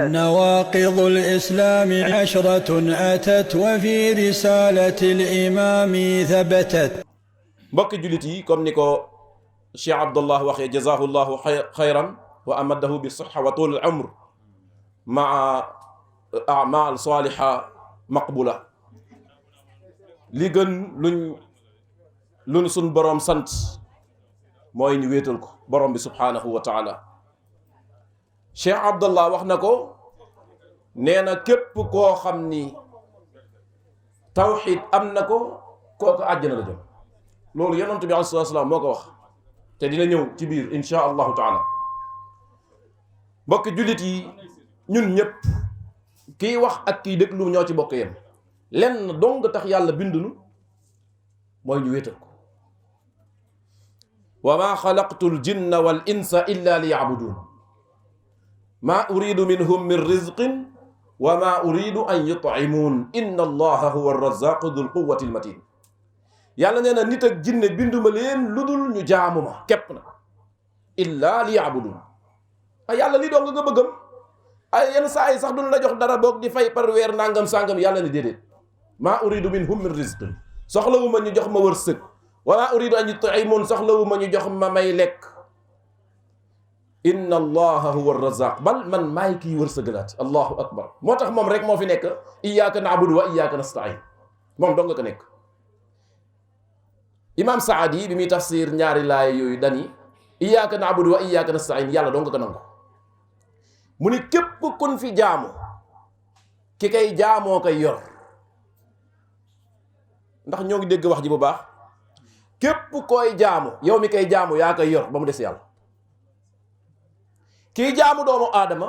نواقض الإسلام 10 أتت وفي رسالة الإمام ثبتت. mbokki jullit yi comme ni ko Cheikh Abdallah waxee jazahullahu xayran wa amadahu bi sixa wa tul al umr maa amal saliha maqbula. li gën luñ suñ boroom sant mooy ñu wéetal ko boroom bi subhanahu wa taala. Cheikh Abdallah wax na ko nee na képp koo xam ni tawxiid am na ko kooku àjjana la jëm. loolu yonent bi alayhi salaam moo ko wax te dina ñëw ci biir insha allahu taala. mbokki jullit yi ñun ñëpp kiy wax ak kiy déglu ñoo ci bokk yem lenn dong tax yàlla bindunu mooy ñu wéetal ko. wa ma xalaqtu l jinna wal insa illa li yabudun ma uridu minhum min rizqin wa ma uridu an yut'imun inna allaha huwa arrazaqu dul quwwati al matin. yàlla nee na nit ak jinne binduma leen lu dul ñu jaamu ma képp na illa li yaabudun. yàlla li doon nga bëggam ay yenn saa yi sax duñ la jox dara boog di fay par weer nangam sangam yàlla ne déedéet. maa uridu minhum min rizqin soxlawu ma ñu jox ma wërsëg wa maa uridu an yut'imun soxlawu ma ñu jox ma may lekk. inna allaha huwa arrazaq bal man maay kii wërsëgalaat allahu akbar. moo tax moom rek moo fi nekk iyyaka na'budu wa iyyaka nasta'in moom dong nga ko nekk. imam Saadi bi muy tafsir ñaari laay yooyu dani iyyaka na'budu wa iyyaka nasta'in yàlla dong nga ko nangu. mu ni képp kun fi jaamu ki kay jaamoo koy yor. ndax ñoo ngi dégg wax ji bu baax. képp koy jaamu yow mi koy jaamu yaa koy yor ba mu des yàlla. kii jaamu doomu aadama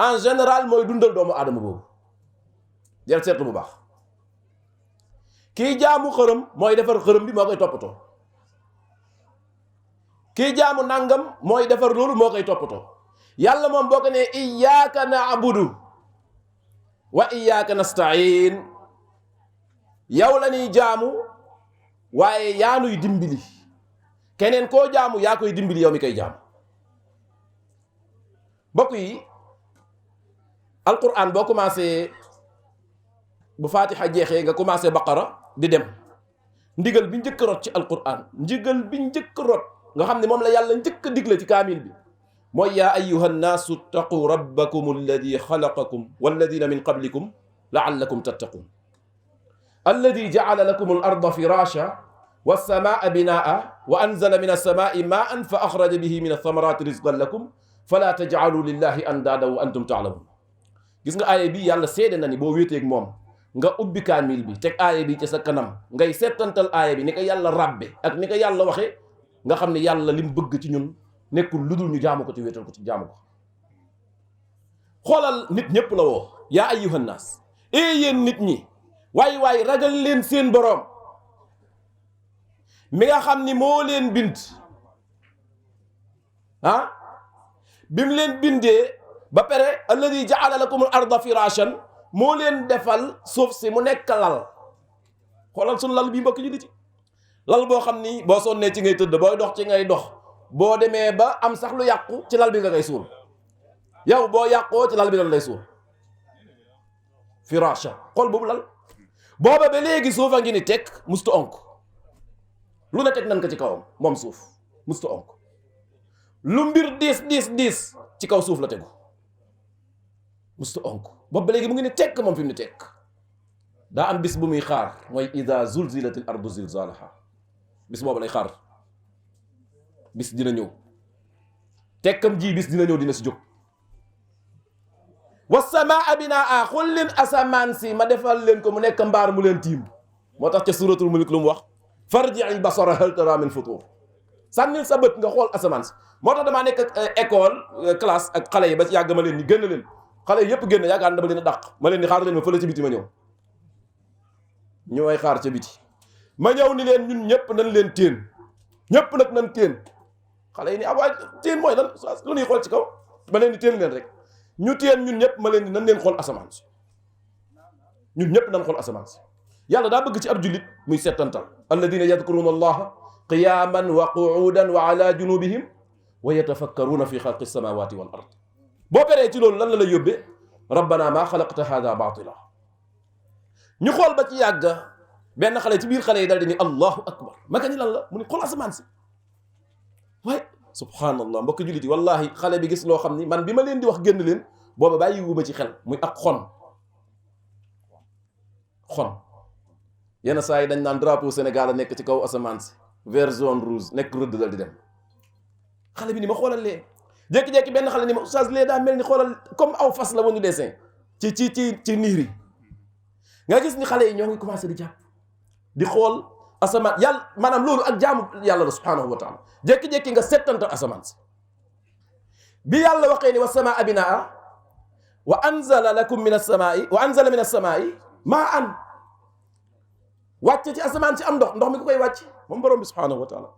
en général mooy dundal doomu aadama boobu jël seetlu bu baax. kii jaamu xërëm mooy defar xërëm bi moo koy toppatoo. kii jaamu nangam mooy defar loolu moo koy toppatoo. yàlla moom boo ko nee iyyaka na'budu wa iyyaka nasta'in yow la ñuy jaamu waaye yaa nuy dimbali. keneen koo jaamu yaa koy dimbali yow mi koy jaamu. mbokk yi alquran boo commencé bu fatiha jeexee nga commencé baqara di dem ndigal bi njëkk rot ci alquran ndigal bi njëkk rot nga xam ne moom la yàlla njëkk digle ci kaamil bi mooy yaa ayyuha nnaasu ttaqu rabbakum alladi xalaqakum walladina min qablikum laallakum tattaqun alladi jacala lakum al arda firasha wassamaa binaa wa anzala min alsamaai maan fa axraja bihi min althamarati rizqan lakum fala tajcalu lillahi andaada wa antum taalamun. gis nga aaya bi yàlla seede na ni boo wéeteeg moom nga ubbi kaamil bi teg aaya bi ci sa kanam ngay settantal aaya bi ni ko yàlla rabbe ak ni ko yàlla waxe nga xam ne yàlla lim bëgg ci ñun nekkul lu dul ñu jaamu ko ci wéetal ko ci jaamu ko. xoolal nit ñépp la woo yaa ayyuhan naas yéen nit ñi waay waay ragal leen seen boroom mi nga xam ni moo leen bind bi mu leen bindee ba pare alladi jaala lakum al arda firashan moo leen defal suuf si mu nekk lal. xoolal suñu lal bi mbokk ñu di ci lal boo xam ni boo sonnee ci ngay tëdd booy dox ci ngay dox boo demee ba am sax lu yàqu ci lal bi nga koy suul yow boo yàqoo ci lal bi la lay suul. firasha xool boobu lal booba ba léegi suuf a ngi ni teg mustu onk lu ne teg nan ko ci kawam moom suuf mustu onk lu mbir diis ci kaw suuf la tegu mustu onk boobu ba léegi mu ngi ni tekk moom fi mu ni tekk. daa am bis bu muy xaar mooy ida zulzilatil ardu zilzalaha bis boobu lay xaar. bis dina ñëw tekkam ji bis dina ñëw dina si jóg. wassamaa binaa xool leen asamaan si ma defal leen ko mu nekk mbaar mu leen tiim moo tax ca suratul mulk lu mu wax farji'il basara hal tara min futur. sànnil sa bët nga xool asamaan si. moo tax damaa nekk école classe ak xale yi ba ci yàgg ma leen ni génn leen xale yi yëpp génn yaakaar na dama leen a dàq ma leen ni xaar leen ma fële ci biti ma ñëw ñooy xaar ca biti ma ñëw ni leen ñun ñëpp nañ leen téen ñëpp nag nañ téen xale yi ni waay téen mooy lan lu ñuy xool ci kaw ma leen ni téen leen rek ñu téen ñun ñëpp ma leen ni nañ leen xool asamaan si ñun ñëpp nañ xool asamaan si. yàlla daa bëgg ci ab jullit muy settantal alladina yadkuruna allaha qiyaman wa qu'udan wa ala junubihim wa yatafakkaruna fi xalqi samawati wal ard. boo peree ci loolu lan la lay yóbbee rabbana ma xalaqta hada batila. ñu xool ba ci yàgg benn xale ci biir xale yi dal di ni allahu akbar maka ni lan la mu ni xool asamaan si waaye subhanallah mbokk jullit yi wallahi xale bi gis loo xam ni man bi ma leen di wax génn leen booba bàyyi wu ma ci xel muy ak xon yenn saa yi dañ naan drapeau Sénégal a nekk ci kaw asamaan si vert zone rouge nekk rëdd dal di dem xale bi ni ma xoolal lee jékki-jékki benn xale ni ma oustaz lee daa mel ni xoolal comme aw fas la woon ñu dessin ci niir yi nga gis ni xale yi ñoo ngi commencé di jàpp di xool asamaan yàlla maanaam loolu ak jaamu yàlla la subhanahu wa taala jékki-jékki nga settantal asamaan si bi yàlla waxee ni wa samaa binaa wa anzala lakum min as-samaa'i wa anzala min as-samaa'i maa'an wàcce ci asamaan si am ndox mi ku koy wàcc moom borom bi subhanahu wa taala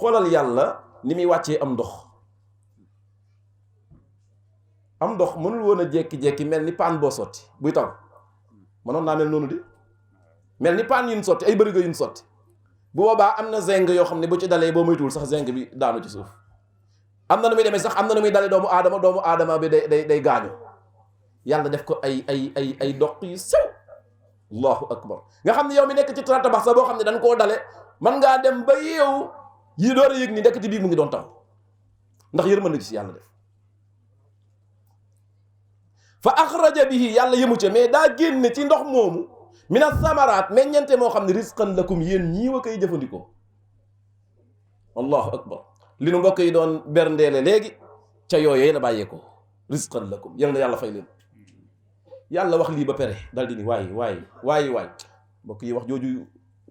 xoolal yàlla ni muy wàccee am ndox mënul woon a jékki-jékki mel ni paan boo sotti buy taw mënoon naa mel noonu di mel ni paan yuñ sotti ay bërigo yuñ sotti bu boobaa am na zinc yoo xam ne bu ci dalee boo moytuwul sax zinc bi daanu ci suuf am na nu muy demee sax am na nu muy dalee doomu aadama bi day gaañu yàlla def ko ay doq yu sew allahu akbar nga xam ne yow mi nekk ci trata bax sax boo xam ne dañ koo dale man ngaa dem ba yeewu yi door a yëg ni ndekk ci biir mu ngi doon taw ndax yërmande ci yàlla def fa axraja bihi yàlla yëmu ca mais daa génne ci ndox moomu mina samaraat meññente moo xam ne risqan lakum yéen ñii wa koy jëfandikoo allahu akbar li nu mbokk yi doon berndeele léegi ca yooyee la bàyyeekoo risqan lakum yal na yàlla fay leen yàlla wax lii ba pare dal di ni waay mbokk yi wax jooju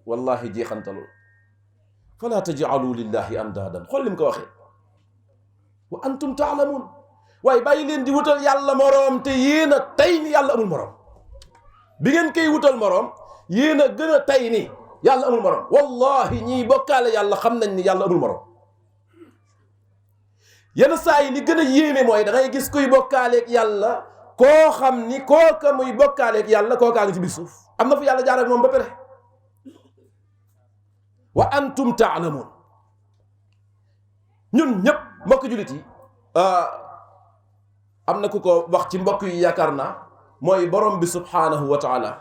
wallahi jeexantaloo fala taj'alu lillahi andaadan xool lim ko waxee wa antum taalamuun waaye bàyyi leen di wutal yàlla moroom te yéen a tey ni yàlla amul moroom bi ngeen koy wutal moroom yéen a gën a tey ni yàlla amul moroom wallahi ñiy bokkaale yàlla xam nañ ni yàlla amul moroom yenn saa yi li gën a yéeme mooy da ngay gis kuy bokkaaleeg yàlla koo xam ni kooka muy bokkaaleeg yàlla kookaa ngi ci biir suuf am na fu yàlla jaar ak moom ba pare wa antum taalamuun ñun ñëpp mbokk jullit yi am na ku ko wax ci mbokk yi yaakaar naa mooy borom bi subhanahu wa taala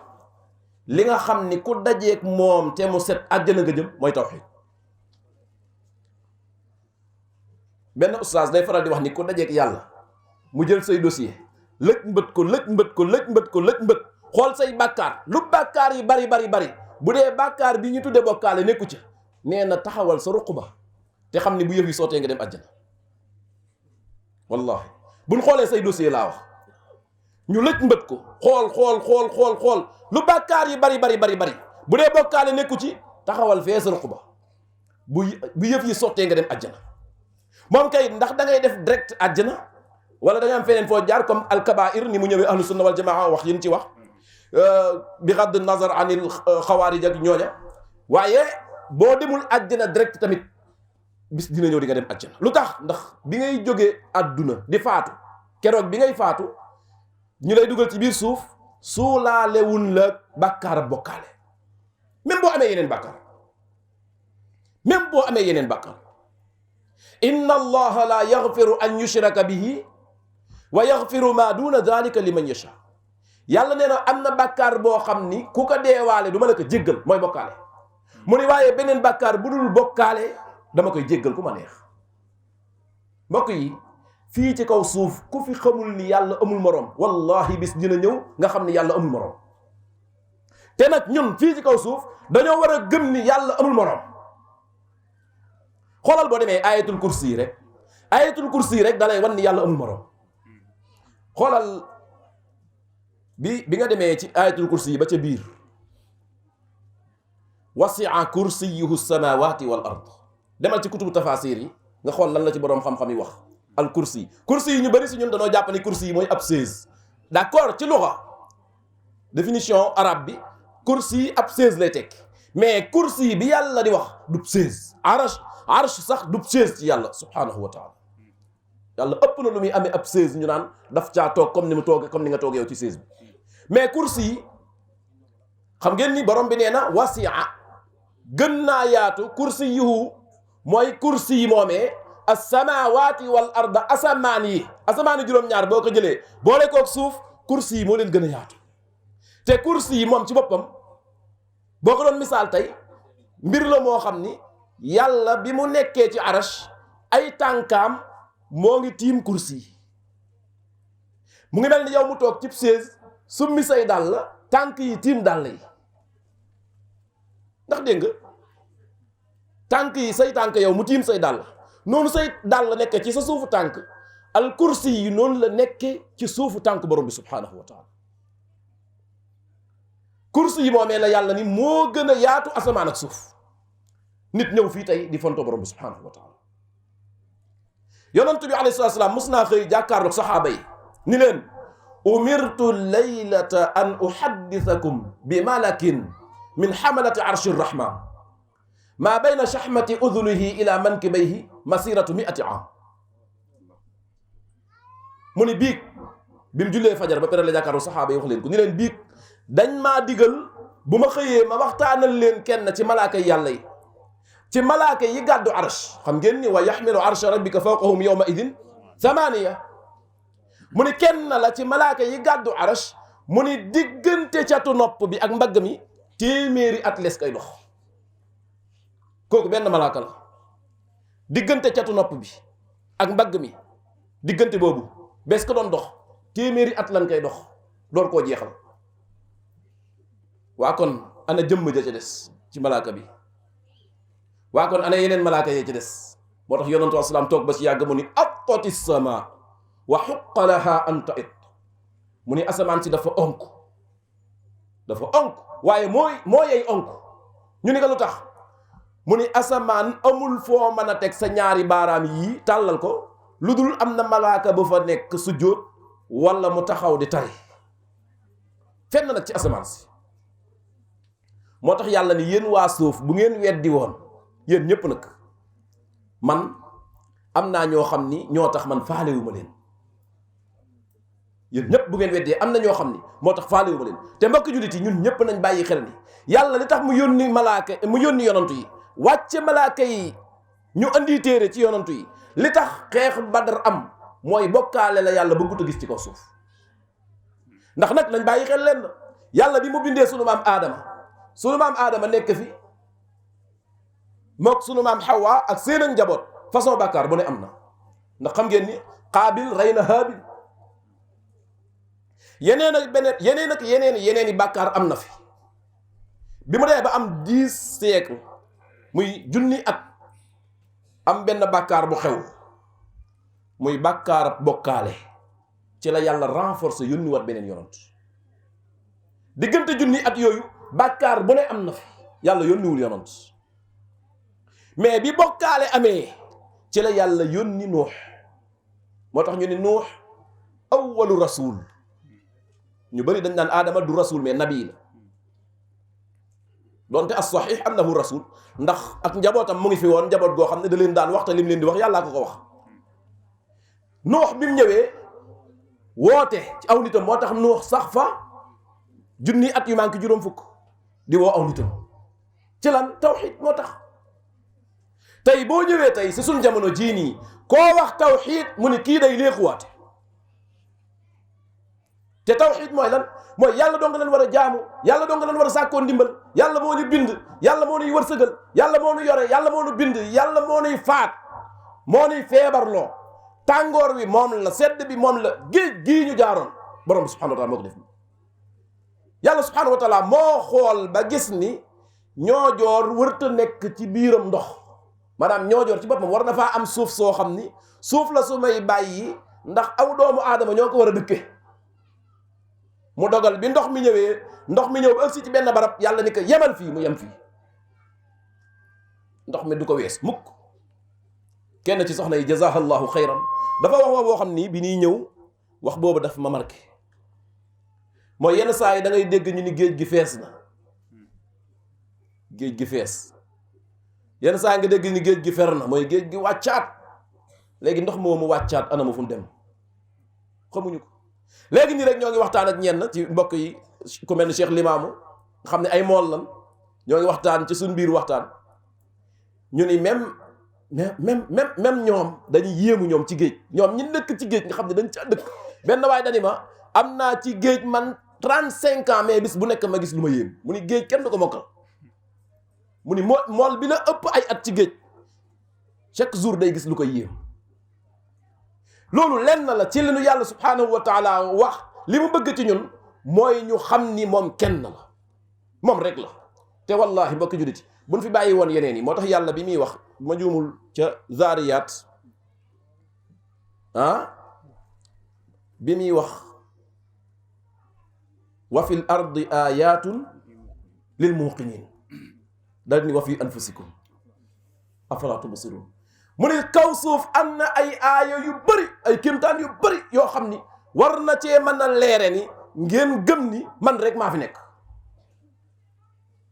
li nga xam ni ku dajeeg moom te mu set àjjana nga jëm mooy tawxiid benn ustaas day faral di wax ni ku dajeeg yàlla mu jël say dossier lëj mbët xool say bàkkaar lu bàkkaar yi bari bu dee bàkkaar bi ñu tudde bokkaale nekku ca nee na taxawal sa ruq ba te xam ni bu yëf yi sootee nga dem àjjana wallahi buñ xoolee say dossier laa wax ñu lëj mbët ko xool lu bàkkaar yi bari bu dee bokkaale nekku ci taxawal fee sa ruq ba bu yëf yi sottee nga dem àjjana moom kay ndax da ngay def direct àjjana wala da nga am feneen foo jaar comme alkabair ni mu ñëwee ahlu sunna wal jamaa wax yéen ci wax bi xadd nazar anil xawaarij ak ñooña waaye boo demul àjjana direct tamit bis dina ñëw di nga dem àjjana lu tax ndax bi ngay jógee àdduna di faatu keroog bi ngay faatu ñu lay dugal ci biir suuf suulaalewun la bàkkaar ak bokkaale même boo amee yeneen bàkkaar inna allaha la yaghfiru an yushraka bihi wa yaghfiru ma duna dhalika liman yasha yàlla nee na am na bàkkaar boo xam ni ku ko deewaale du ma la ko jéggal mooy bokkaale mu ni waaye beneen bàkkaar bu dul bokkaale dama koy jéggal ku ma neex mbokk yi fii ci kaw suuf ku fi xamul ni yàlla amul moroom wallahi bis dina ñëw nga xam ni yàlla amul moroom te nag ñun fii ci kaw suuf dañoo war a gëm ni yàlla amul moroom xoolal boo demee ayatul kursi rek dalay wan ni yàlla amul moroom xoolal bi nga demee ci ayatul kursi yi ba ca biir wasi'a kursiyuhu samawati wal ard demal ci kutubu tafasir yi nga xool lan la ci boroom xam-xam yi wax al kursi yi ñu bari si ñun dañoo jàpp ni kursi yi mooy ab chaise d'accord ci luxa définition arabe bi kursi yi ab chaise lay tekki mais kursi bi yàlla di wax du chaise arsh sax du chaise ci yàlla subhanahu wa taala yàlla ëpp na lu muy amee ab chaise ñu naan daf caa toog comme ni nga toogee yow ci chaise bi mais kursi yi xam ngeen ni borom bi nee na wasi'a gën naa yaatu kursi yuhu mooy kursi yi moomee as-samawati wal arda asamaan yi juróom-ñaar boo ko jëlee boole koog suuf kursi yi moo leen gën a yaatu te kursi yi moom ci boppam boo ko doon misaal tey mbir la moo xam ni yàlla bi mu nekkee ci arash ay tànkaam moo ngi tiim kursi yi mu ngi mel ni yow mu toog cib chaise summi say dàll tànk yi tiim dàll yi ndax dégg nga tànk yi say tànk yow mu tiim say dàll noonu say dàll nekke ci sa suufu tànk al kursi yi noonu la nekke ci suufu tànk borom bi subhaanahu wa taala kursi yi moomee la yàlla ni moo gën a yaatu asamaan ak suuf nit ñëw fii tey di fonto borom bi subhaanahu wa taala yonent bi alayhi salaatu salaam mos naa xëy jàkkaarloog saxaaba yi ni leen umirtu laylata an uhaddithakum bi malakin min hamalati arshi rrahman maa bayna shahmati udhunihi ila mankibayhi masiratu 100 am mu ni biig bi mu jullee fajar ba pare la jàkkaarloog saxaaba yi wax leen ko ni leen biig dañ maa digal bu ma xëyee ma waxtaanal leen kenn ci malaaka yi yàlla yi ci malaaka yi gàddu arsh xam ngeen ni wa yaxmilu arsha rabbika fawqahum yawma idin thamaniya mu ni kenn la ci malaaka yi gàddu arsh mu ni diggante catu nopp bi ak mbagg mi téeméeri at les koy dox kooku benn malaaka la diggante catu nopp bi ak mbagg mi diggante boobu bes ko doon dox téeméeri at lan koy dox door koo jeexal waa kon ana jëmm ja ca des ci malaaka bi waa kon ana yeneen malaaka yee ci des moo tax yonentu asalaam toog ba ci yàgg mu ni attati sama wa xuqa laha an ta'it mu ni asamaan si dafa onk waaye moo yey onk ñu ni ko lu tax mu ni asamaan amul foo mën a teg sa ñaari baaraam yii tàllal ko lu dul am na malaaka bu fa nekk sujjóot wala mu taxaw di tari fenn nag ci asamaan si moo tax yàlla ni yéen waa suuf bu ngeen weddi woon yéen ñépp nag man am naa ñoo xam ni ñoo tax man faalewuma leen yéen ñépp bu ngeen weddee am na ñoo xam ni moo tax faalewuma leen te mbokk jullit yi ñun ñépp nañ bàyyi xel ni yàlla li tax mu yónni malaaka mu yónni yonantu yi wàcce malaaka yi ñu andi téere ci yonantu yi li tax xeex Badar am mooy bokkaale la yàlla bëggut a gis ci kaw suuf ndax nag nañ bàyyi xel leen yàlla bi mu bindee sunu maam aadama nekk fi mook sunu maam Hawa ak seen ak njaboot façon bàkkaar bu ne am na ndax xam ngeen ni Qaabil rey na Haabil yeneen i bàkkaar am na fi bi mu dee ba am 10 siècle muy junni at am benn bàkkaar bu xew muy bàkkaar bokkaale ci la yàlla renforcer yónni wat beneen yonant diggante junni at yooyu bàkkaar bu ne am na fi yàlla yónniwul yonant mais bi bokkaale amee ci la yàlla yónni nuux moo tax ñu ni nuux awwalu rasul ñu bëri dañ naan aadama du rasul mais nabi la donte as saxiix annahu rasul ndax ak njabootam mu ngi fi woon njaboot goo xam ne da leen daan wax te lim leen di wax yàllaa ko wax nuux bi mu ñëwee woote ci aw nitam moo tax nuux sax fa junni at yu manqué juróom fukk di woo aw nitam ci lan tawxiid moo tax tey boo ñëwee tey si suñ jamono jii nii koo wax tawxiid mu ni kii day léexuwaate te tawxiid mooy lan mooy yàlla doo nga leen war a jaamu yàlla doo nga leen war a sàkkoo ndimbal yàlla moo ñu bind yàlla moo nuy wërsëgal yàlla moo nu yore yàlla moo nu bind yàlla moo nuy faat moo nuy feebarloo tàngoor wi moom la sedd bi moom la géej gii ñu jaaroon borom bi subhanahu wa taala moo ko def yàlla subhanahu wa taala moo xool ba gis ni ñoojoor wërta nekk ci biiram ndox maanaam ñoojoor ci boppam war na faa am suuf soo xam ni suuf la su may bàyyi ndax aw doomu aadama ñoo ko war a dëkke mu dogal bi ndox mi ñëw ba ëgsi ci benn barab yàlla ni ko yemal fii mu yem fii ndox mi du ko wees mukk kenn ci soxna yi jazahallahu xayran dafa wax boo xam ni bi ñuy ñëw wax boobu daf ma marqué mooy yenn saa yi da ngay dégg ñu ni géej gi fees na géej gi fees yenn saa nga dégg ni géej gi fer na mooy géej gi wàccaat léegi ndox moomu wàccaat anamu fu mu dem xamuñu ko léegi nii rek ñoo ngi waxtaan ak ñenn ci mbokk yi ku mel ni Cheikh Limaamu nga xam ne ay mool lan ñoo ngi waxtaan ci suñ biir waxtaan ñu ni même ñoom dañuy yéemu ñoom ci géej ñoom ñi dëkk ci géej nga xam ne dañ ca dëkk benn waaye dani ma am naa ci géej man 35 ans mais bis bu nekk ma gis lu ma yéem. mu ni géej kenn du ko mokkal. mu ni mool bi la ëpp ay at ci géej chaque jour day gis lu koy yéem. loolu lenn la ci li nu yàlla subhanahu wa taala wax li mu bëgg ci ñun mooy ñu xam ni moom kenn la moom rek la. te wallahi mbokki judditi buñ fi bàyyi woon yeneen yi moo tax yàlla bi muy wax ma juumul ca zaariyaat bi muy wax wa fil ardi ayatun lil muqinin daal ni wa fi anfusikum afala tubsirun mu ne kaw suuf am na ay aaya yu bëri ay kéemtaan yu bëri yoo xam ni war na cee mën a leere ni ngeen gëm ni man rek maa fi nekk.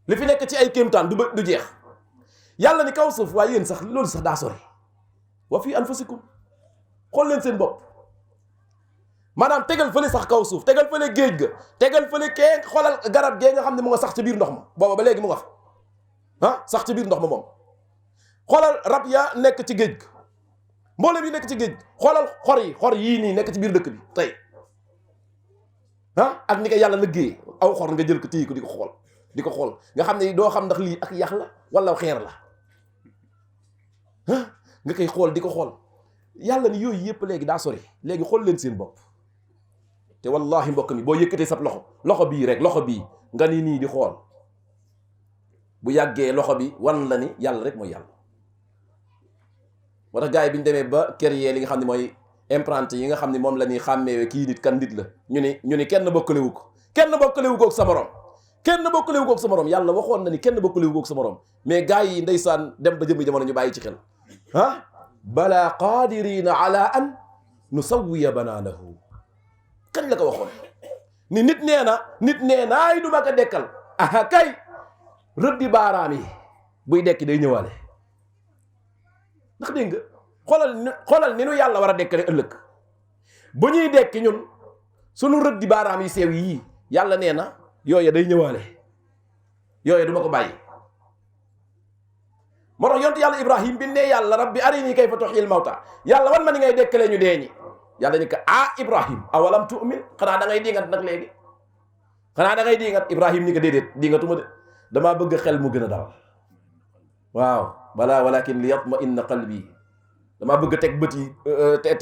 li fi nekk ci ay kéemtaan du jeex yàlla ni kaw suuf waaye yéen sax loolu sax daa sori wa fi anfusikum xool leen seen bopp maanaam tegal fële sax kaw suuf tegal fële géej ga tegal fële kee xoolal garab gee nga xam ne mu nga sax ci biir ndox ma booba ba léegi mu nga fa sax ci biir ndox ma moom xoolal rab ya nekk ci géej ga mboolem yi nekk ci géej xoolal xor yii nii nekk ci biir dëkk bi tey ak ni ko yàlla liggéey aw xor nga jël ko téye ko di ko xool nga xam ne doo xam ndax lii ak yax la wala xeer la nga koy xool di ko xool yàlla ni yooyu yëpp léegi daa sori léegi xool leen seen bopp te wallahi mbokk mi boo yëkkatee sab loxo bii rek loxo bii nga ni nii di xool bu yàggee loxo bi wan la ni yàlla rek mooy yàlla. moo tax gars yi bi ñu demee ba créer li nga xam ne mooy empreinte yi nga xam ne moom la ñuy xàmmee kii nit kan nit la ñu ni kenn bokkalewu ko ak sa morom kenn bokkalewu ko ak sa morom yàlla waxoon na ni kenn bokkalewu ko ak sa morom mais gars yi ndeysaan dem ba jëmmi jamono ñu bàyyi ci xel bala qadirina ala an nusawwiya banaanahu kañ la ko waxoon ni nit nee naay du ma ko dekkal aha kay rëddi baaraam yi buy dekki day ñëwaale ndax dégg nga xoolal ni nu yàlla war a dekkale ëllëg bu ñuy dekki ñun sunu rëddi baaraam yi sew yii yàlla nee na yooya day ñëwaale yooya du ma ko bàyyi. moo tax yonent yàlla Ibrahim bi ne yàlla rabbi arini kayfa tuhyil mawta yàlla wan ma ni ngay dekkalee ñu dee ñi yàlla ni ko Ibrahim awalam tu'min xanaa da ngay diingat nag léegi xanaa da ngay diingat Ibrahim ni ko déedéet diingatuma de damaa bëgg xel mu gën a dal waaw balaa walakin li yatma'inna qalbi damaa bëgg teg bët yi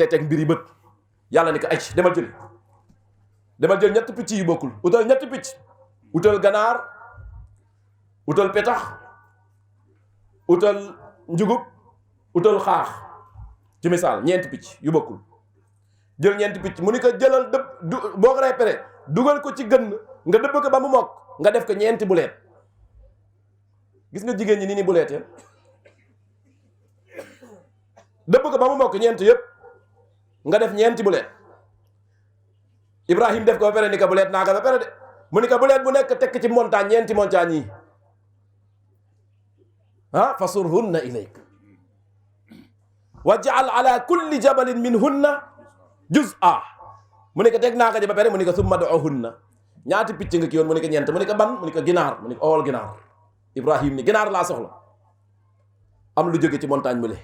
teg mbir yi bët yàlla ni ko ay demal jël ñetti picc yi bokkul utal ñetti picc utal ganaar utal petax utal njugub utal xaax ci misaal ñeenti picc yu bokkul jël ñeenti picc mu ni ko jëlal boo ko repéré dugal ko ci gën nga dëbb ko ba mu mokk nga def ko ñeenti buleet gis nga jigéen ñi ni buleetee dëbb ko ba mu mokk ñeent yëpp nga def ñeenti buleet Ibrahim def ko ba pare ni ko buleet naa ko ba pare de mu ni ko buleet bu nekk tekk ci montagne ñeenti montagne yi fasurhunna ilayk wa jaal ala kulli jabalin minhunna juz'a mu ni ko teg naa ko ba pare mu ni ko summa du'uhunna ñaati picc nga ki yoon mu ni ko ñeent mu ni ko ban mu ni ko ginaar mu ni ko owal ginaar Ibrahim ni ginaar laa soxla am lu jóge ci montagne mu le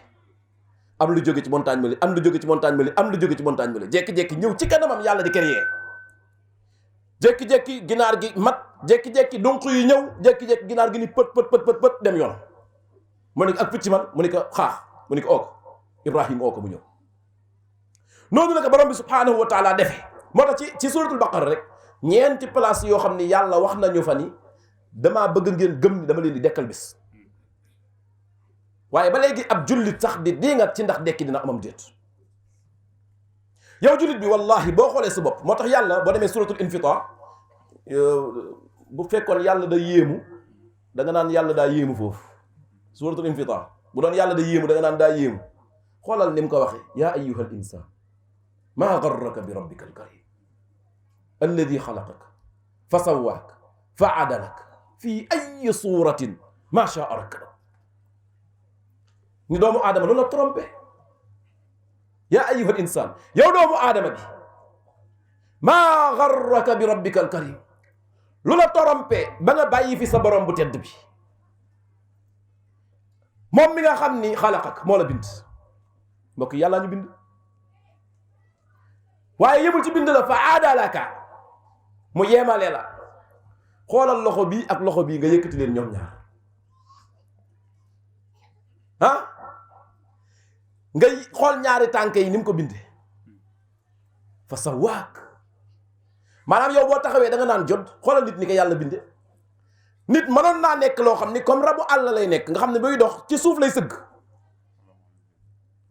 am lu jóge ci montagne mu le am lu jóge ci montagne mu le am lu jóge ci montagne mu le jékki-jékki ñëw ci kanamam yàlla di créer jékki-jékki ginaar gi mat jékki-jékki dunq yi ñëw jékki-jékki ginaar gi ni pët dem yoon mu ni ko ak picc man mu ni ko xaax mu ni ko oo ko Ibrahim oo ko mu ñëw noonu la ko borom bi subhanahu wa taala defee moo tax ci suratul baqara rek ñeenti place yoo xam ni yàlla wax nañu fa ni damaa bëgg ngeen gëm ni dama leen di dekkal bis waaye ba léegi ab jullit sax di diingat ci ndax dekki dina amam déet yow jullit bi wallahi boo xoolee sa bopp moo tax yàlla boo demee suratul infitar bu fekkoon yàlla da yéemu da nga naan yàlla daa yéemu foofu suratul infitar bu doon yàlla da yéemu da nga naan daa yéemu xoolal ni mu ko waxee yaa ayyuhal insaan maa garraka bi rabbika al karim alladi xalaqaka fa sawwaaka fa adalaka fi ayyi suratin ma shaa rakkabak ni doomu aadama loolu la trompé yaa ayyuhal insaan yow doomu aadama bi maa garraka bi rabbika al karim lu la trompé ba nga bàyyi fi sa borom bu tedd bi moom mi nga xam ni xalaqak moo la bind mbokk yàlla ñu bind waaye yëmul ci bind la fa adalaka mu yeemale la xoolal loxo bii ak loxo bii nga yëkkati leen ñoom ñaar ah ngay xool ñaari tànk yi ni mu ko bindee fa sawaak maanaam yow boo taxawee da nga naan jot xoolal nit ni ko yàlla bindee nit mënoon naa nekk loo xam ni comme rabu àll lay nekk nga xam ne buy dox ci suuf lay sëgg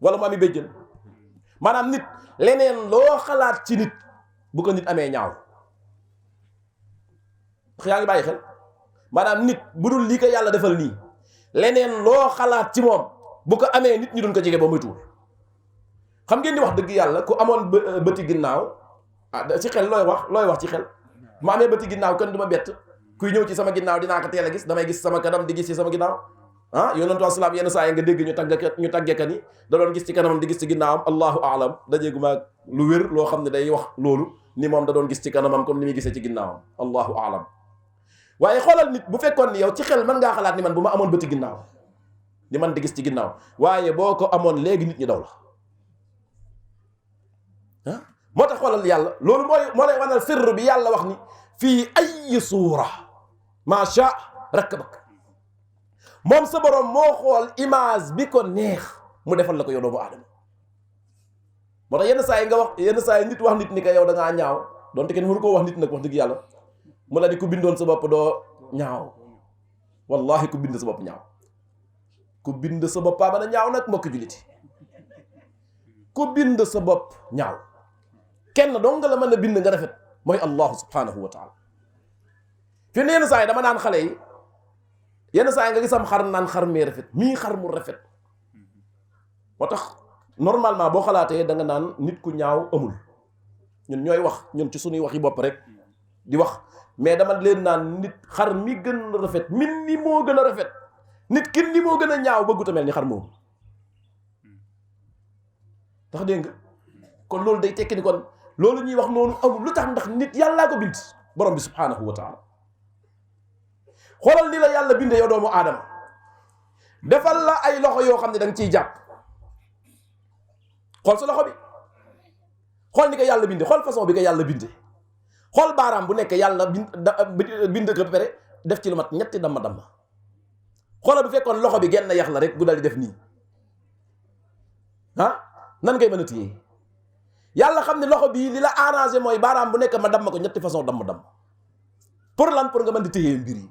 wala mu ami béjjën maanaam nit leneen loo xalaat ci nit bu ko nit amee ñaaw yaa ngi bàyyi xel maanaam nit bu dul lii ko yàlla defal nii leneen loo xalaat ci moom bu ko amee nit ñi duñ ko jege ba muy tuur xam ngeen ni wax dëgg yàlla ku amoon bëti ginnaaw ci xel looy wax ci xel mu amee bëti ginnaaw kenn du ma bett kuy ñëw ci sama ginnaaw dinaa ko teel a gis damay gis sama kanam di gis ci sama ginnaaw yonentu asalaam yenn saa yi nga dégg ñu tàggeeka ni da doon gis ci kanamam di gis ci ginnaawam allahu aalam dajeeguma lu wér loo xam ne day wax loolu ni moom da doon gis ci kanamam comme ni muy gisee ci ginnaawam allahu aalam waaye xoolal nit bu fekkoon ni yow ci xel mën ngaa xalaat ni man bu ma amoon bëti ginnaaw ni man di gis ci ginnaaw waaye boo ko amoon léegi nit ñi daw la moo tax xoolal yàlla loolu moo lay wanal sirru bi yàlla wax ni fii ay suura maa sha rakkabak moom sa borom moo xool image bi ko neex mu defal la ko yow doomu aadama moo tax yenn saa yi nga wax yenn saa yi nit wax nit ni que yow da ngaa ñaaw donte kenn mënu koo wax nit nag wax dëgg yàlla mu la di ku bindoon sa bopp doo ñaaw wallahi ku bind sa bopp ñaaw ku bind sa bopp paa mën a ñaaw nag mbokk julliti ku bind sa bopp ñaaw kenn dong nga la mën a bind nga rafet mooy allahu subhanahu wa taala fi ne yenn saa yi dama naan xale yi yenn saa yi nga gisam xar naan xar mee rafet mii xar mu rafet moo tax normalement boo xalaatee da nga naan nit ku ñaaw amul ñun ñooy wax ñun ci suñuy waxi bopp rek di wax mais dama leen naan nit xar mi gën a rafet min ni moo gën a rafet nit kin ni moo gën a ñaaw bëggut a mel ni xar moomu tax dégg nga kon loolu day tekki ni kon loolu ñuy wax noonu amul lu tax ndax nit yàllaa ko bind borom bi subhanahu wa taala xoolal ni la yàlla bindee yow doomu aadama defal la ay loxo yoo xam ne da nga ciy jàpp xool sa loxo bi xool ni ko yàlla bindee xool façon bi ko yàlla bindee xool baaraam bu nekk yàlla bind ko ba pare def ci lu mat ñetti damma xoolal bu fekkoon loxo bi genn yax la rek bu dal di def nii nan ngay mën a téye yàlla xam ne loxo bii li la arrangé mooy baaraam bu nekk ma damm ko ñetti façon damm pour lan pour nga mën di téye mbir yi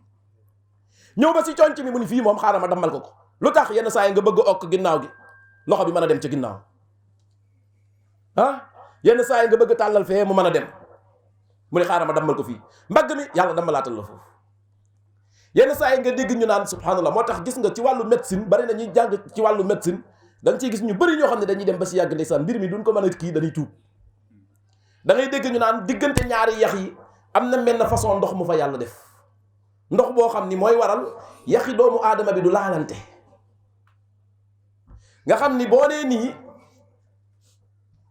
ñëw ba si conc mi mu ni fii moom xaaral ma dammal ko lu tax yenn saa yi nga bëgg a okk ginnaaw gi loxo bi mën a dem ca ginnaaw yenn saa yi nga bëgg a tàllal fee mu mën a dem mu ne xaaral ma dammal ko fii mbagg mi yàlla dammalaatal la foofu yenn saa yi nga dégg ñu naan subhanallah moo tax gis nga ci wàllu médecine bari na ñuy jàng ci wàllu médecine da nga ciy gis ñu bëri ñoo xam ne dañuy dem ba si yàgg ndeysaan mbir mi duñ ko mën a kii dañuy tuub da ngay dégg ñu naan diggante ñaari yax yi am na benn façon ndox mu fa yàlla def ndox boo xam ni mooy waral yaxi doomu aadama bi du laalante nga xam ni boo nee nii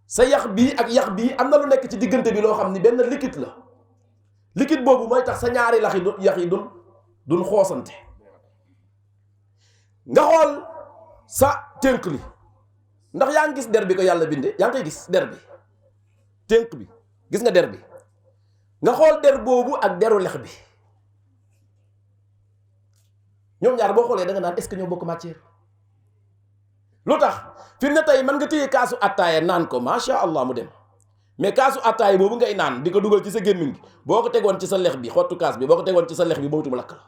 sa yax bii ak yax bii am na lu nekk ci diggante bi loo xam ni benn liquide la liquide boobu mooy tax sa ñaari yax yi duñ xoosante nga xool sa tënk li ndax yaa ngi gis der bi ko yàlla binde yaa ngi koy gis der bi tënk bi gis nga der bi nga xool der boobu ak deru lex bi ñoom ñaar boo xoolee da nga naan est-ce que ñoo bokk matière lu tax fi mu ne tey mën nga téye kaasu attaaya naan ko macha allah mu dem mais kaasu attaaya boobu ngay naan di ko dugal ci sa gémmiñ gi boo ko tegoon ci sa lex bi xottu kaas bi boo ko tegoon ci sa lex bi boobu mu lakk la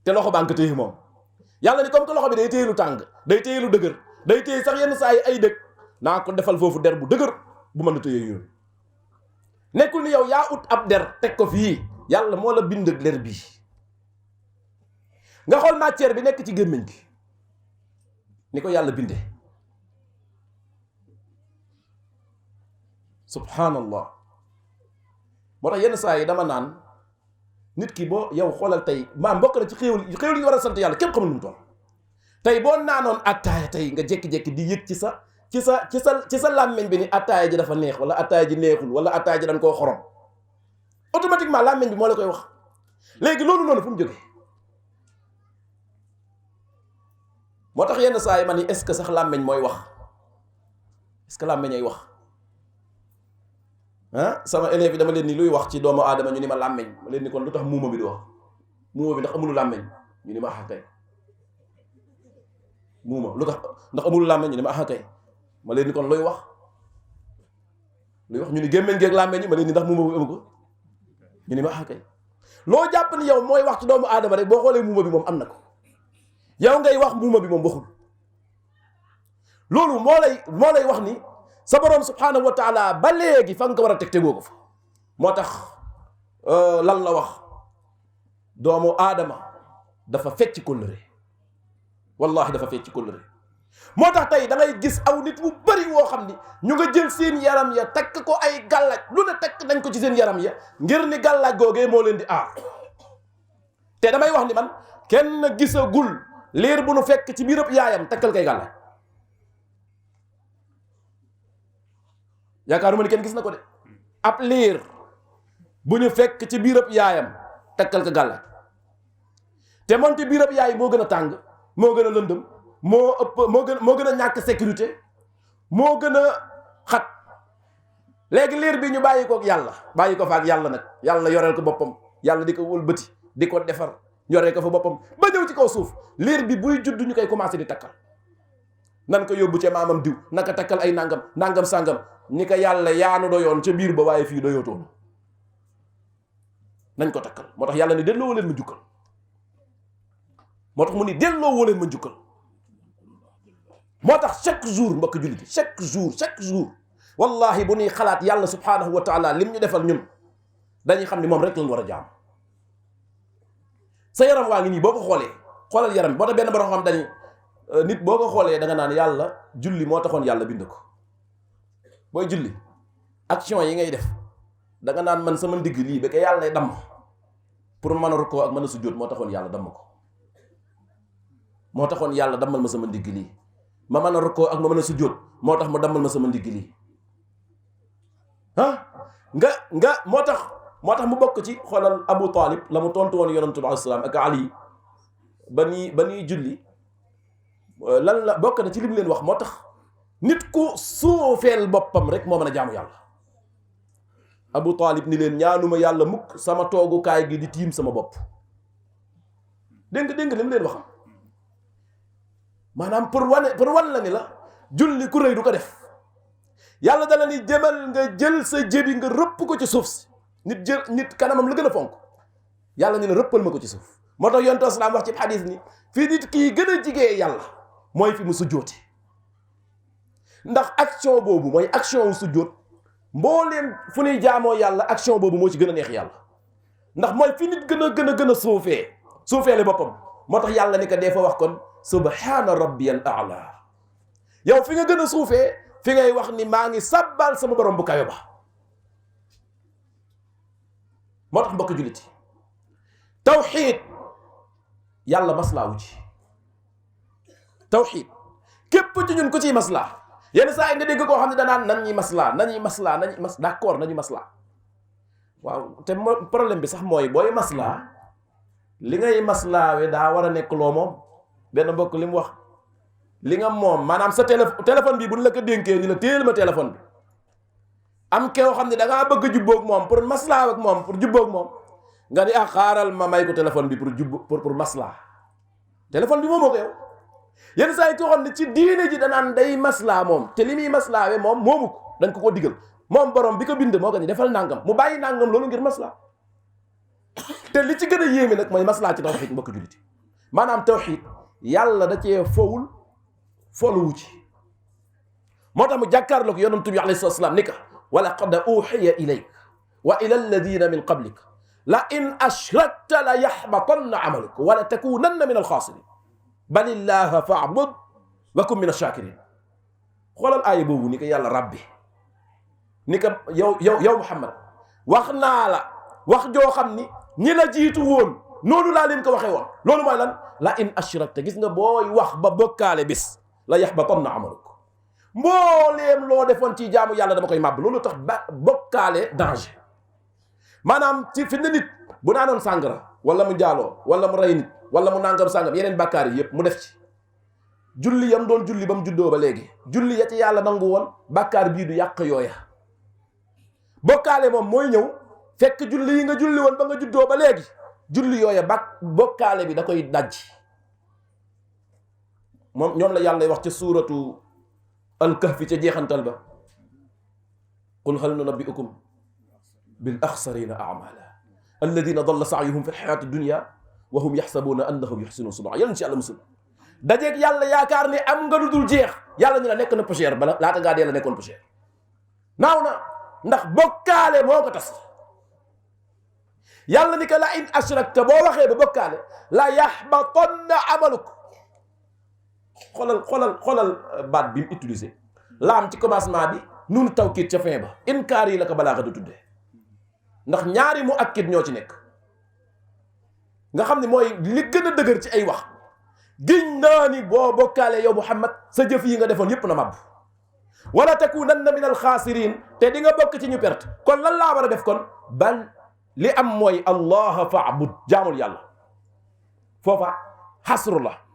te loxo baa nga ko téye moom yàlla ni comme que loxo bi day téye lu tàng day téye lu dëgër day téye sax yenn saa yi ay dëkk naa ko defal foofu der bu dëgër bu mën a téye yooyu nekkul ni yow yaa ut ab der teg ko fii yàlla moo la bind der bii nga xool matière bi nekk ci gémmiñ gi ni ko yàlla bindee subhanallah moo tax yenn saa yi dama naan nit ki boo yow xoolal tey maam bokk na ci xéewal yi ñu war a sant yàlla kenn xamul nu mu toll tey boo naanoon attaaya tey nga jékki-jékki di yëg ci sa làmmiñ bi ni attaaya ji dafa neex wala attaaya ji neexul wala attaaya ji dañ koo xorom automatiquement làmmiñ bi moo la koy wax léegi loolu noonu fu mu jógee moo tax yenn saa yi ma ni est-ce que sax làmmiñ mooy wax est-ce que làmmiñ ay wax sama élèves yi dama leen ni luy wax ci doomu aadama ñu ni ma làmmeñ ma leen ni kon lu tax muuma bi di wax muuma bi ndax amulu làmmeñ ñu ni ma kay muuma lu tax ndax amulu làmmeñ ñu ni ma kay ma leen ni kon looy wax ñu ni gémmeñ geeg làmmeñ ma leen ni ndax muuma bi amu ko ñu ni ma kay loo jàpp ni yow mooy wax ci doomu aadama rek boo xoolee muuma bi moom am na ko yow ngay wax muuma bi moom waxul loolu moo lay wax ni sa borom subhanahu wa taala ba léegi fa nga ko war a teg tegoo ko fa moo tax lan la wax doomu aadama dafa fecc kóllëre wallahi dafa fecc kóllëre moo tax tey da ngay gis aw nit wu bëri woo xam ni ñu nga jël seen yaram ya takk ko ay gàllaaj lu ne takk nañ ko ci seen yaram ya ngir ni gàllaaj googee moo leen di aar te damay wax ni man kenn gisagul liir bu nu fekk ci biirab yaayam takkal kay gàllaaj yaakaaruma ni kenn gis na ko de ab liir bu ñu fekk ci biirab yaayam takkal ko gàllaaj te moonte biirab yaay moo gën a tàng moo gën a lëndëm moo gën a ñàkk sécurité moo gën a xat léegi liir bi ñu bàyyi ko ak yàlla bàyyi ko fa ak yàlla nag yàlla yoreel ko boppam yàlla di ko wëlbati di ko defar yoree ko fa boppam ba ñëw ci kaw suuf liir bi buy judd ñu koy commencé di takkal nan ko yóbbu ca maamam diw naka takkal ay nangam sàngam ni ko yàlla yaanu doyoon ca biir ba waaye fii doyootoon nañ ko takkal moo tax yàlla ni delloo leen ma jukkal moo tax mu ni delloo leen ma jukkal moo tax chaque jour mbokk jullit chaque jour wallahi bu ñuy xalaat yàlla subhanahu wa taala lim ñu defal ñun dañuy xam ni moom rek lañ war a jaam sa yaram waa ngi nii boo ko xoolal yaram boo tax benn borom xam dañuy nit boo ko xoolee da nga naan yàlla julli moo taxoon yàlla bind ko booy julli action yi ngay def da nga naan man sama ndigg lii ba ko yàlla lay damm pour mën a rukkoo ak mën a sujjóot moo taxoon yàlla damm ko moo taxoon yàlla dammal ma sama ndigg lii ma mën a rukkoo ak ma mën a sujjóot moo tax mu dammal ma sama ndigg lii nga moo tax mu bokk ci xoolal Abu Talib la mu tontu woon yonantu bi alayhi salaam ak Ali ba nii julli lan la bokk na ci li mu leen wax moo tax nit ku suufeel boppam rek moo mën a jaamu yàlla Abu Talib ni leen ñaanuma yàlla mukk sama toogukaay gi di tiim sama bopp dégg nga li mu leen wax maanaam pour wan la ni la julli ku rëy du ko def yàlla dana ni jëmal nga jël sa jëbi nga rëpp ko ci suuf si nit kanamam la gën a fonk yàlla ni la rëppal ma ko ci suuf moo tax yonent islaam wax ci xadiis ni fii nit kii gën a jigee yàlla mooy fi mu sujjóoti ndax action boobu mooy action wu sujjóot mbooleem fu ñuy jaamoo yàlla action boobu moo ci gën a neex yàlla ndax mooy fi nit gën a suufeele boppam moo tax yàlla ni ko dee fa wax kon subhaana rabbiyal a'la yow fi nga gën a suufee fi ngay wax ni maa ngi sabbal sama borom bu kayo ba moo tax mbokk jullit tawxiid yàlla maslaa wu ci tawxiid képp ci ñun ku ciy maslaa yenn saa yi nga dégg koo xam ne danaan nañuy maslaa d'accord nañu maslaa waaw te problème bi sax mooy booy maslaa li ngay maslaawe daa war a nekk loo moom benn mbokk li mu wax li nga moom maanaam sa téléphone bi bu ñu la ko dénkee ni la téel ma téléphone bi am koo xam ne da ngaa bëgg a jubboog moom pour maslaa ak moom pour jubboog moom nga ni xaaral ma may ko téléphone bi pour maslaa téléphone bi moomoo ko yow yenn saa yi koo xam ne ci diine ji danaan day maslaa moom te li muy maslaawe moom moomu ko dañ ko digal moom borom bi ko bind moo ko ni defal nangam mu bàyyi nangam loolu ngir maslaa te li ci gën a yéeme nag mooy maslaa ci tawxiid mbokk jullit maanaam tawxiid yàlla da cee foluwu ci moo tax mu jàkkaarloog yonent bi alayhi salaam ni ka wa laqad uhiya ilayk wa ila alladina min qablik la in ashrakta la yaxbatanna amaluk wa la takunanna min alxaasirin balillaha fa'bud wa kun min ash-shakirin xoolal aaya boobu ni ko yàlla rabbi ni ko yow Muhammad wax naa la wax joo xam ni ñi la jiitu woon noonu laa leen ko waxee woon loolu mooy lan la in ashrakta gis nga booy wax ba bokkaale bis la yaxbatanna amaluk mbooleem loo defoon ci jaamu yàlla dama koy màbb loolu tax ba bokkaale danger maanaam ci fi ne nit bu naanoon sàngara wala mu jaaloo wala mu rey nit wala mu nangam sàngam yeneen bàkkaar yi yëpp mu def ci julli yam doon julli ba mu juddoo ba léegi julli ya ci yàlla nangu woon bàkkaar bii du yàq yooya bokkaale moom mooy ñëw fekk julli yi nga julli woon ba nga juddoo ba léegi julli yooya bokkaale bi da koy daj. moom ñoom la yàlla wax ca suuratu al-kahfi ca jeexantal ba qul hal nunabbi'ukum bil axsarina a'mala alladina dalla sa'yuhum fi lxayaati dunya wa hum yaxsabuuna annahum yuxsinuuna sun'a yàlla ci yàlla musul dajeeg yàlla yaakaar ne am nga lu dul jeex yàlla ñu la nekk na poussière bala laata ngaa dee la nekkoon poussière naaw na ndax bokkaale moo ko tas. yàlla ni ko la in ashrakta boo waxee ba bokkaale la yaxbatanna amaluk. xoolal baat bi mu utilisé laam ci commencement bi nun tawkiit ca fin ba inkaar yi la ko balaaxa du tuddee ndax ñaari mu akkit ñoo ci nekk nga xam ne mooy li gën a dëgër ci ay wax. giñ naa ni boo bokkaale yow Muhammad sa jëf yi nga defoon yépp na màbb wala takunanna min alxaasirin te di nga bokk ci ñu perte. kon lan laa war a def kon bal li am mooy allah faabud jaamul yàlla foofa xasru la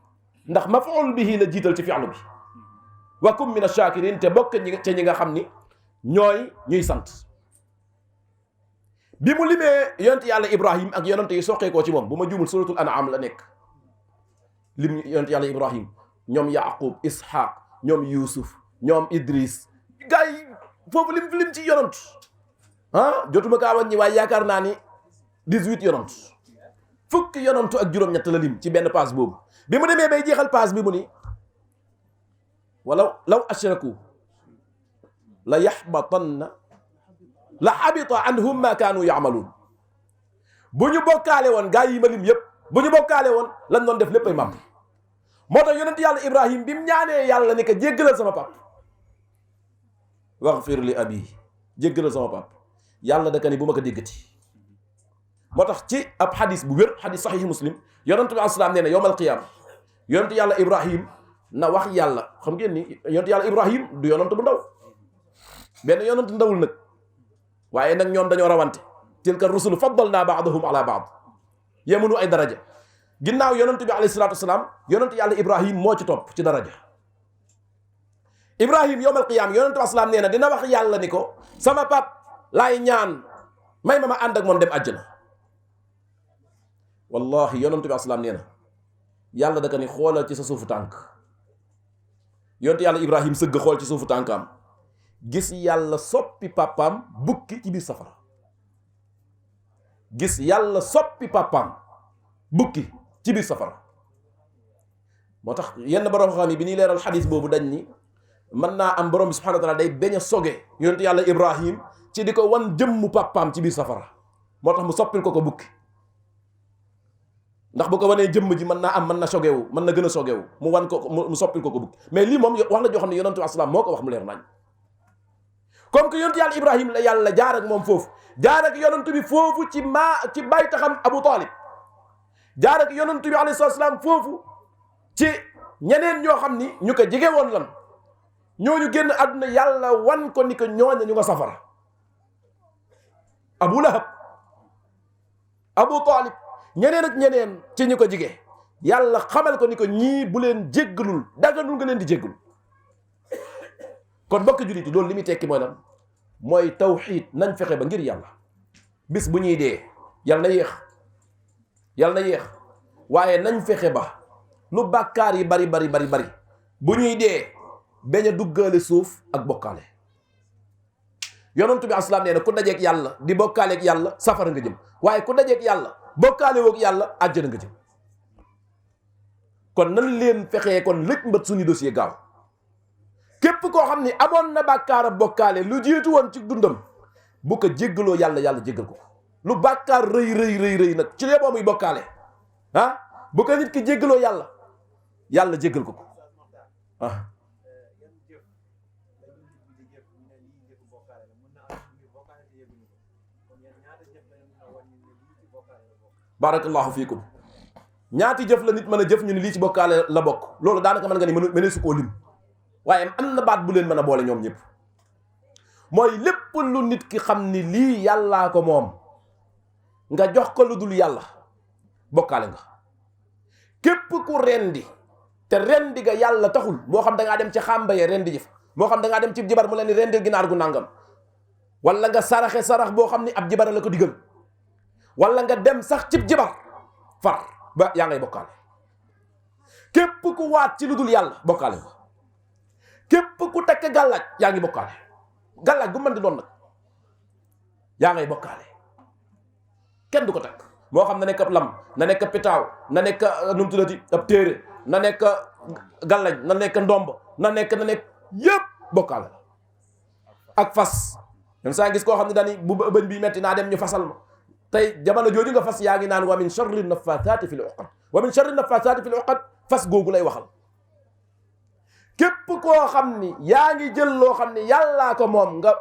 ndax mafuul bihi la jiital ci fi'lu bi wa kum min ash-shakirin te bokk ñi nga xam ni ñuy sant. bi mu limee yonent yàlla Ibrahim ak yonent yi soqeekoo ci moom bu ma juumul suratul an'am la nekk lim yonent yàlla Ibrahim ñoom Yaqub Ishaq ñoom Yusuf ñoom Idris gars yi foofu lim ci yonent jotuma kaa wàññi waaye yaakaar naa ni 18 yonent fukki yonentu ak juróom-ñett la lim ci benn paas boobu. bi mu demee bay jeexal paas bi mu ni walaw law ashraku la yaxbatanna la xabita anhum ma kaanu yaamaluun. bu ñu bokkaale woon gaa yi ma lim yépp bu ñu bokkaale woon lan doon def lépp ay màbb. moo tax yonent yàlla Ibrahim bi mu ñaanee yàlla ni ko jéggalal sama pap waxfir li abi jéggalal sama pap yàlla da ka ni bu ma ko déggati. moo tax ci ab xadis bu wér xadis saxiix muslim yonent bi asalaam nee na yowmal qiyaama yonent yàlla Ibrahim na wax yàlla xam ngeen ni yonent yàlla Ibrahim du yonent bu ndaw benn yonent ndawul nag waaye nag ñoom dañoo rawante tilka rusulu faddalna ba'dahum ala ba'd yemunu ay daraja ginnaaw yonent bi alayhi salaatu wasalaam yonent yàlla Ibrahim moo ci topp ci daraja. Ibrahim yowmal qiyaama yonent bi asalaam nee na dina wax yàlla ni ko sama pap laay ñaan may ma ànd ak moom dem àjjana. wallahi yonentu bi asalaam nee na yàlla da ka ni xoolal ci sa suufu tànk yonentu yàlla Ibrahim sëgg xool ci suufu tànkam gis yàlla soppi papaam bukki ci biir safara. gis yàlla soppi papaam bukki ci biir safara. moo tax yenn borom xam yi bi ñuy leeral xadis boobu dañ ni mën naa am borom bi subhanahu wa taala day beñ a soge yonentu yàlla Ibrahim ci di ko wan jëmmu papaam ci biir safara moo tax mu soppil ko bukki. ndax bu ko wanee jëmm ji mën naa am mën na sogewu mën na gën a sogewu mu wan ko mu soppil ko bukki mais lii moom wax la joo xam ne yonentu asalaam moo ko wax mu leer nañ. comme que yonentu yàlla Ibrahim la yàlla jaar ak moom foofu jaar ak yonentu bi foofu ci bay taxam Abu Talib jaar ak yonentu bi alayhi salaam foofu ci ñeneen ñoo xam ni ñu ko jege woon lan ñooñu génn àdduna yàlla wan ko ni ko ñooña ñu nga safara. Abu Lahab Abu Talib ñeneen ak ñeneen ci ñu ko jige yàlla xamal ko ni ko ñii bu leen jéggalul daganul nga leen di jéggalu. kon mbokk jullit yi loolu li muy tekki mooy lan mooy tawxiid nañ fexe ba ngir yàlla bis bu ñuy dee yàlla na yéex waaye nañ fexe ba lu bàkkaar yi bari bu ñuy dee bañ a duggaale suuf ak bokkaale. yonentu bi asalaam nee na ku dajeek yàlla di bokkaaleek yàlla safara nga jëm waaye ku dajeek yàlla bokkaale woog yàlla àjjana nga jëm. kon nan leen fexee kon lëj mbat suñu dossier gaaw képp koo xam ni amoon na bàkkaar a bokkaale lu jiitu woon ci dundam bu ko jéggaloo yàlla jéggal ko. lu bàkkaar rëy nag ci yeboo muy bokkaale bu ko nit ki jéggaloo yàlla jéggal ko barakallahu fiikum. ñaati jëf la nit mën a jëf ñu ni lii ci bokkaale la bokk loolu daanaka mën nga ni mëne su koo lim waaye am na baat bu leen mën a boole ñoom ñëpp mooy lépp lu nit ki xam ni lii yàllaa ko moom nga jox ko lu dul yàlla bokkaale nga. képp ku rendi te rendi ga yàlla taxul moo xam da ngaa dem ci xàmba ye rendi jëf moo xam da ngaa dem ci jibar mu leen ni rendil ginaar gu nàngam wala nga saraxe sarax boo xam ni ab jibara la ko digal wala nga dem sax cib jibar far ba yaa ngay bokkaale. képp ku waat ci lu dul yàlla bokkaale ko. képp ku takk gàllaaj yaa ngi bokkaale. gàllaaj gu mën di doon nag yaa ngay bokkaale. kenn du ko takk moo xam na nekk ab lam na nekk pitaaw na nekk nu mu tuddati ab téere na nekk gàllaaj na nekk ndomb na nekk yëpp bokkaale ak fas. même saa gis koo xam ne daani bu bëñ bi metti naa dem ñu fasal ma tey jamono jooju nga fas yaa ngi naan wa min sharri naffaathaati fil uqad wa min sharri naffaathaati fil uqad fas googu lay waxal. képp koo xam ni yaa ngi jël loo xam ni yàllaa ko moom nga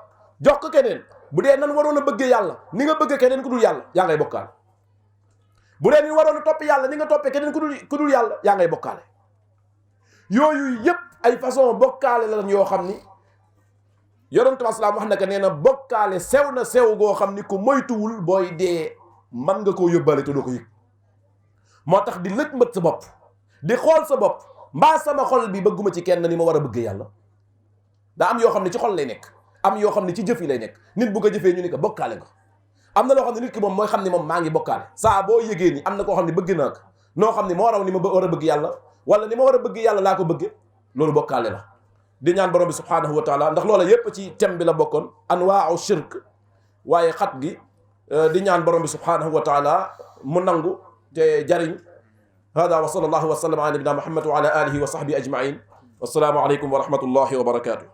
jox ko keneen bu dee nan waroon a bëggee yàlla ni nga bëgg keneen ku dul yàlla yaa ngay bokkaale. bu dee ni waroon a topp yàlla ni nga toppee keneen ku dul yàlla yaa ngay bokkaale. yooyu yëpp ay façon bokkaale la yoo xam ni yonent bi salaam wax na ko nee na bokkaale sew na sew goo xam ni ku moytuwul booy dee mën nga koo yóbbaale te doo ko yëg. moo tax di lëj mbët sa bopp di xool sa bopp mbaa sama xol bi bëgguma ci kenn ni ma war a bëgg yàlla. daa am yoo xam ne ci xol lay nekk am yoo xam ne ci jëf yi lay nekk nit bu ko jëfee ñu ni ko bokkaale nga. am na loo xam ne nit ki moom mooy xam ne moom maa ngi bokkaale saa boo yëgee ni am na koo xam ne bëgg naa ko noo xam ne moo raw ni ma war a bëgg yàlla wala ni ma war a bëgg yàlla laa ko bëgge loolu bokkaale la. di ñaan borom bi subhaanahu wa taala ndax loola yépp ci thème bi la bokkoon anwaa'u shirk waaye xat gi di ñaan borom bi subhaanahu wa taala mu nangu te jariñ. hada wa sallallahu wa sallam ala nabina muhammad wa ala alihi wa sahbihi ajmain wassalaamu aleykum wa rahmatullahi wa barakatuh.